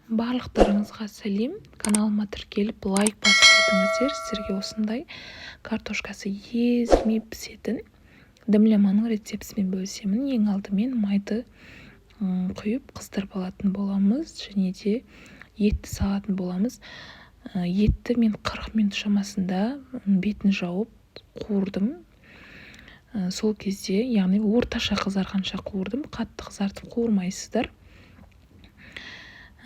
Барлықтарыңызға сәлем! Каналыма тіркеліп, лайк басып кетіңіздер. Сіздерге осындай картошкасы езілмей пісетін дымляманың рецептісімен бөлісемін. Ең алдымен майды құйып, қыздырып алатын боламыз және де етті салатын боламыз. Етті мен 40 минут шамасында бетін жауып қуырдым. Сол кезде, яғни орташа қызарғанша қуырдым, қатты қызартып қуырмайсыздар.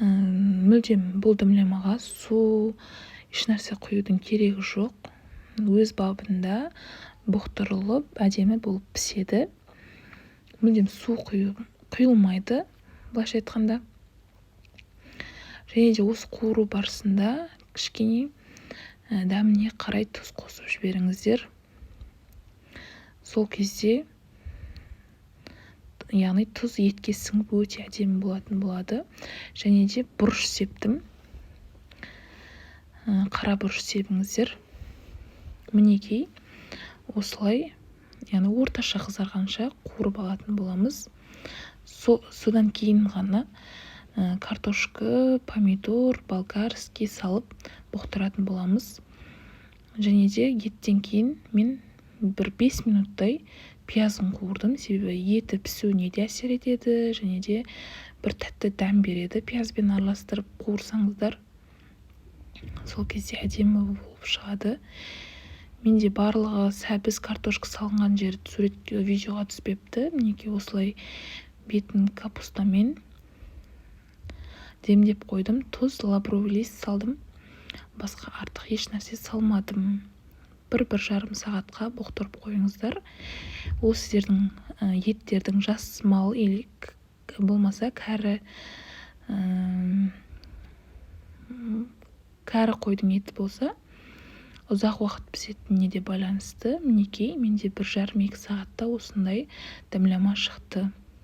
Мүлдем бұл дымлямаға су, ешнәрсе құюдың керегі жоқ, өз бабында бұқтырылып, әдемі болып піседі. Мүлдем су құйылмайды, былайша айтқанда. Және де осы қуыру барысында кішкене дәміне қарай тұз қосып жіберіңіздер. Сол кезде, яғни тұз етке сіңіп, өте әдемі болатын болады. Және де бұрыш септім, қара бұрыш себіңіздер. Мінекей, осылай, яғни орташа қызарғанша қуырып алатын боламыз. Содан кейін ғана картошка, помидор болгарский салып бұқтыратын боламыз. Және де еттен кейін мен бір 5 минуттай пиязын қуырдым, себебі еті пісуіне де әсер етеді және де бір тәтті дәм береді. Пиязбен араластырып қуырсаңыздар, сол кезде әдемі болып шығады. Менде барлығы сәбіз, картошка салынған жері сурет, видеоға түспепті. Мінекей, осылай бетін капустамен демдеп қойдым, тұз, лавровый лист салдым, басқа артық еш нәрсе салмадым. 1-1,5 сағатқа бұқтырып қойыңыздар. Ол сіздердің еттердің жас мал или болмаса кәрі қойдың еті болса, ұзақ уақыт пісетініне де байланысты. Мінекей, менде 1,5-2 сағатта осындай дымлама шықты.